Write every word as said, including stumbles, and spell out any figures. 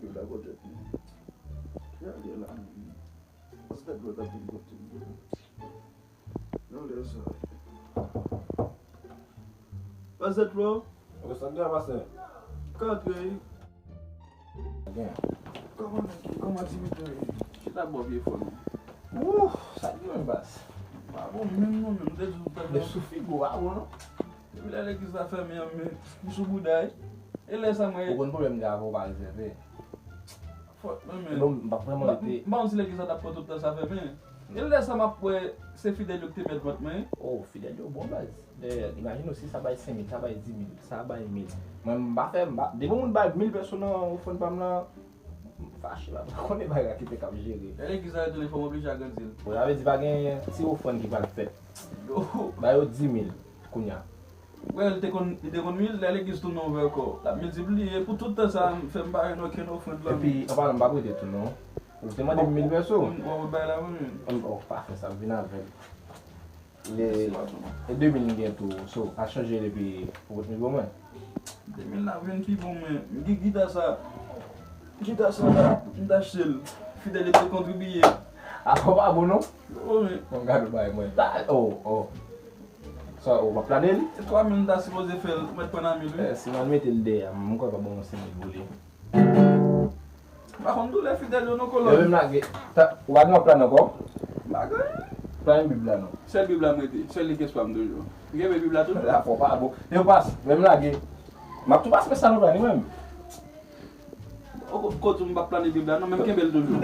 Yo la pote. Gade la. Sa dwe ta vin kote m. Non, lè sa. Pastè Flo. Yo, sa k gen, pastè? K antre wi. Gen. Kòman nèg yo? Kòman Dimitri ye? Chita bò vye fò nou. Wouh, sa k gen menm baz? Pa bon menm non, menm te di w pèp. Lè sou figo a bon non. Depi lè legliz la fèmen an, men m sou bouda wi. E lè sa mwen. Ou konn pwoblèm de avè w pa rezève. Fò, men, men. Non, m pa vrèman rete. M pa konn si legliz la t ap pran tout tan sa fèmen. E lè sa m ap wè se fidèl yo ki te mèt vant mwen. Oh, fidèl yo bon baz. Dayè, imajine w si sa bay senk mil, sa bay dis mil, sa bay mil. Mwen m pa fè, m pa, depi yon moun bay mil pèso nan ofrann pa m lan, m fache la, m pa konnen bay raketè k ap jere. Lè legliz la retounen fò m oblije agrandi l. Bon, sa vle di pa gen ti ofrann ki pral fèt. Yo. Ba yo dis mil kounya. Wè, li te konn, li te konn mil, lè legliz tounen ouvè ankò. L ap miltipliye. Pou tout tan sa, m fè m pa jwenn okenn ofrann lan. Epi, anpalan, m p ap rete tou non. Ou te mande m mil pèso. Ou, ou, ou bay la pou mwen. M, oh, pa fè sa, m vin avè l. E, e de mil m gen tou, so, al chanje l epi ou pot mil pou mwen. De mil la vin pi bon mwen. M gen gita sa. Gita sa la, m t achte l. Fidèl yo te kontribiye. A, fò pa bon non? Oh, men. Bon, gade w bay mwen. Ta, oh, oh. Sa, ou p ap plane l? Se twa mil m ta sipoze fè l, ou mèt pran nan mil, wi. Eh, si m al mete l dèyè, m kwè pa bon yon senk mil pou li. M pa konn doulè fidèl yo non, kolòn. Yo menm lage. Ta, ou pa gen yon plan ankò? M pa gen. Plan Bib la non. Sèl Bib la m rete. Sèl li k espwa m toujou. M kenbe Bib la toujou. La fò pa bon. Yo pas, menm lage. M ap tou pase mesaj nou la ni menm. Ou ko-, kote m p ap plane Bib la non, men m kenbe l toujou.